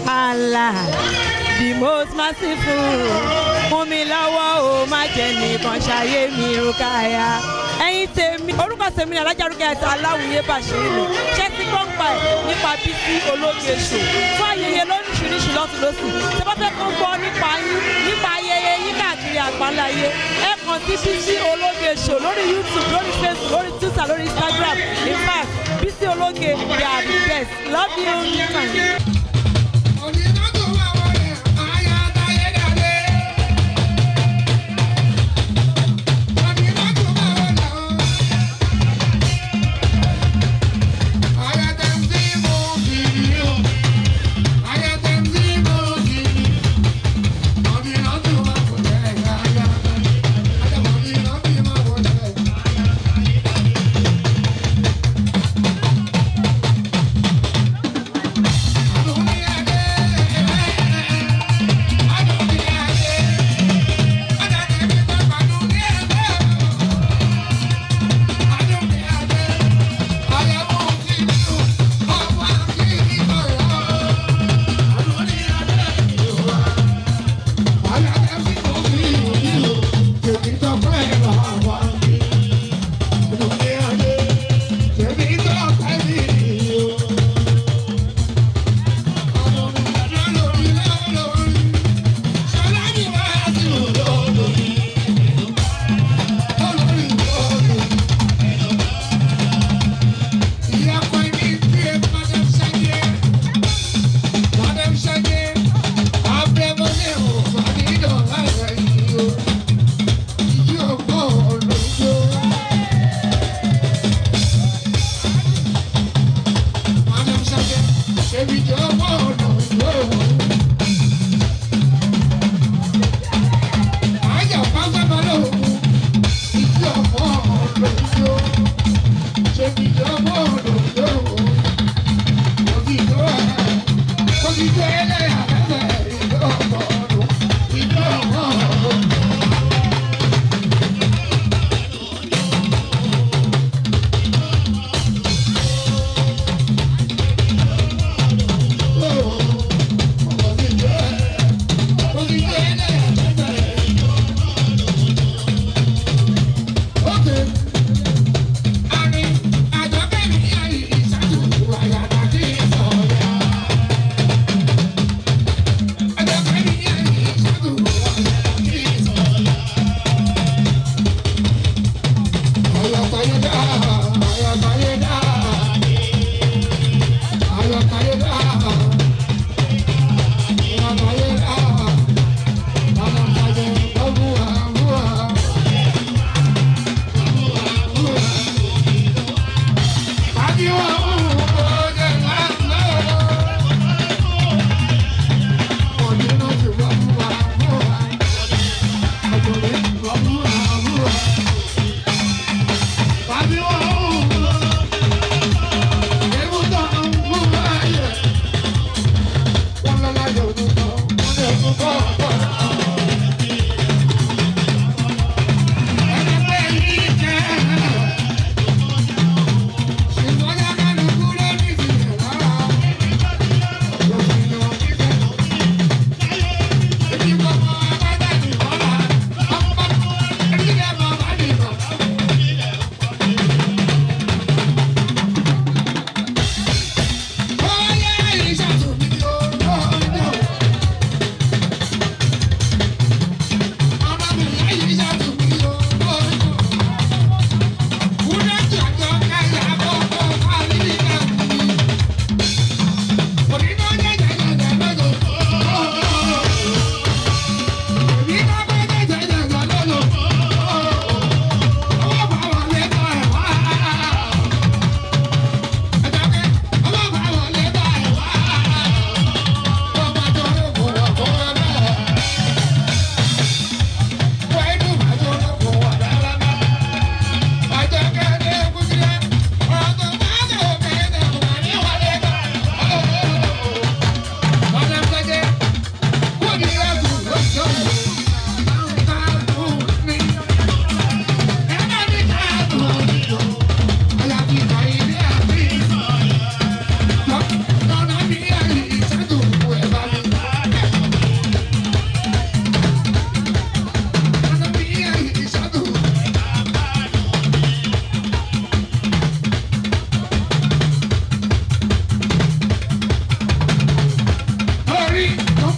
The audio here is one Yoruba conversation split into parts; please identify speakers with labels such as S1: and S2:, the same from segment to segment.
S1: Allah the most merciful. Fún mi lọ́wọ́ o, má jẹ́ nìkan ṣayé mi Rukaya. Ẹ̀yin tèmi, orúkọ tèmi ni Alájà Rukayat Aláwìyé Bàṣírù. Ṣé ti gbọ́ pa ẹ̀ nípa Bísí Ológe Show? Fún ayẹyẹ lóríṣiríṣi lọ́tùnlósì. Ṣé bá fẹ́ kó gbọ́ nípa yín, nípa ayẹyẹ yín káàkiri àgbáńláyé? Ẹ kàn sí Bísí Ológe Show lórí YouTube, lórí Facebook, lórí Twitter, lórí Instagram. In fact, Bísí Ológe, they are the best. Love you.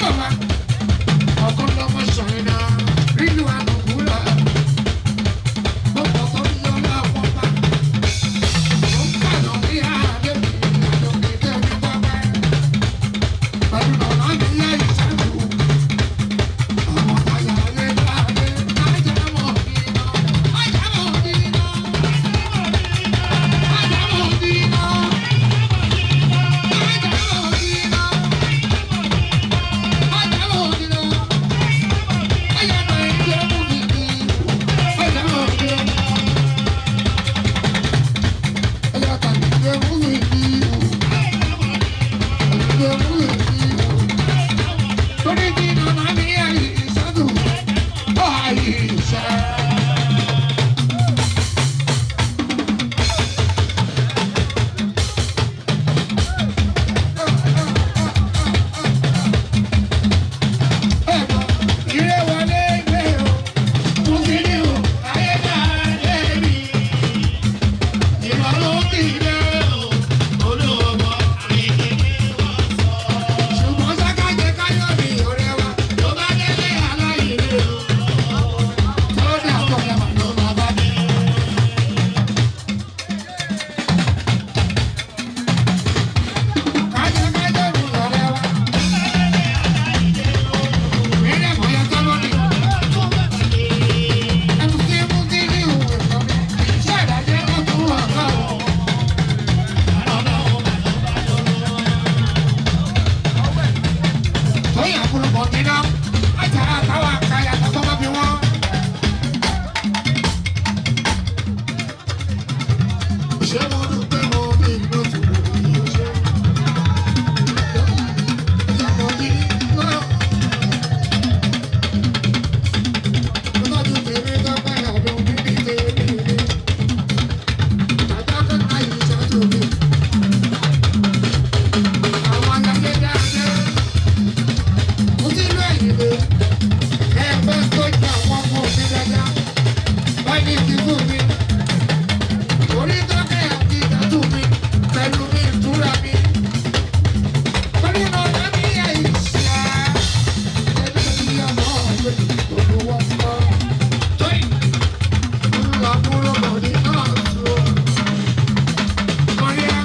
S2: bọ̀ wá. Ọ̀kan lọ́mọ sọ̀rọ̀ náà rílu ànàkú lọ. Mo bọ̀ tó ní ọlá wọn bá. Mo ń pàdán ní àádé mi àdókè tẹ́mi tọ́pẹ́. Pẹ̀lú ọ̀nà mi yá ìṣẹ́gun. Àwọn táyà lé láàyè lájà mọ̀ nínú. Lájà mọ̀ nínú. Lájà mọ̀ nínú. Lájà mọ̀ nínú. Lájà mọ̀ nínú. Ṣùgbọ́n sákàjẹ́ káyọ̀mí ọ̀rẹ́ wa ló bá délé aláìní o. Tó dà pọ̀ lẹ́wà ló máa bá dé. Kájẹ́ káyọ̀mí ọ̀rẹ́ wa. Ìrìnà bóyá tọ́lọ́ ni. Ẹnu tí mú kí ní òwe kan mi. Iṣẹ́ ìdájẹ́ ló tún wà káwọn. Tóyìn àbúrò níná ajá àtàwọn àkàyà tó bá fi wọ́n. Ṣé mo dúpẹ́ mo bí inú tó lò ní oṣù? Ìyàwó ní náà. Mo tọ́jú tèmi tọ́pẹ́ ọdún bíbí tèmi ni. Bàbá kan ayé ìṣáájú mi. Àwọn aláyé dáadáa. Mo ti lọ ìdìbò ẹgbẹ́ tó jẹ́ àwọn ọmọ mi dáadáa wọ́n ní ti fún mi orí tọ́kẹ́ àti ìdátù mi pẹ̀lú mi ìtura mi pẹ̀lú ọ̀nà mi àìsà ẹgbẹ́ mi ọmọ ọ̀gbẹ́ gbogbo wọn kọ́ tóyì ńlá kúrò bọ̀dí náà tó mọ́ríà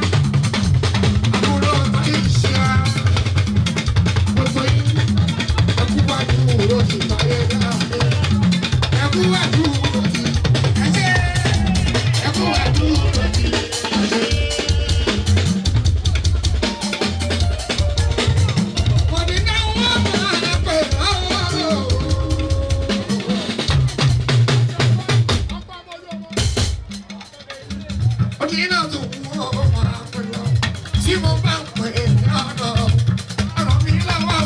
S2: àbúrò àìsà gbogbo yìí. Tí mo bá ń pè é lọ́nà, ọ̀rọ̀ mi lọ́wọ́,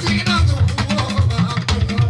S2: tí iná tó wù ọ́ máa pè ọ́.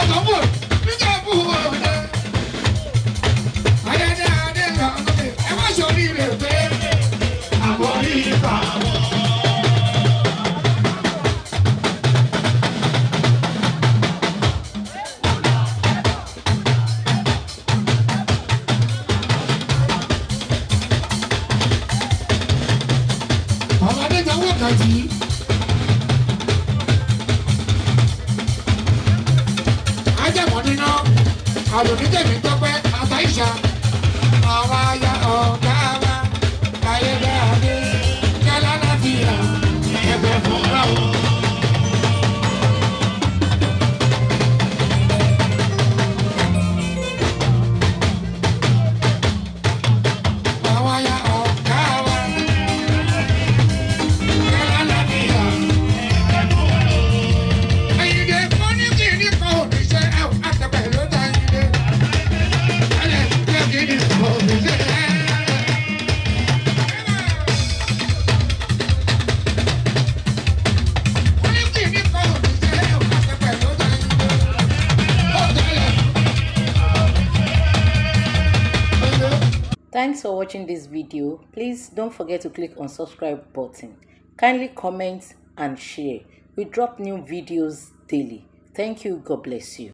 S2: Ọ̀sánwó níjẹ̀bú òde. Ayẹyẹ adé lọ́dẹ. Ẹ má ṣorí rẹ̀ pé àbọ̀rí ìfà wọn. Ọmọdé sanwó kàjí. Ajẹ́mọ̀ níná, àlòmítẹ̀mí tọ́pẹ́, àtàìṣà, àwọn aya ọ̀gá wa, ayédáadé, kẹ́lá láti yà, ẹgbẹ́ fúnra wọn. Àwọn aya ọ̀gá wa, kẹ́lá láti yà. Àyìndé fọ́nìkì ní kan ò ní ṣe ẹ̀ àtẹ̀pẹ̀ ló dá Àyìndé. Ẹlẹ́ jẹ́ kí ni kò ní ṣe ẹ̀. Fọ́nìkì ní kan ò ní ṣe ẹ̀ àtẹ̀pẹ̀ ló dá Àyìndé. Ó tẹ̀lé.
S3: Thanks for watching this video. Please don't forget to click on subscribe button. Kindly comment and share. We drop new videos daily. Thank you. God bless you.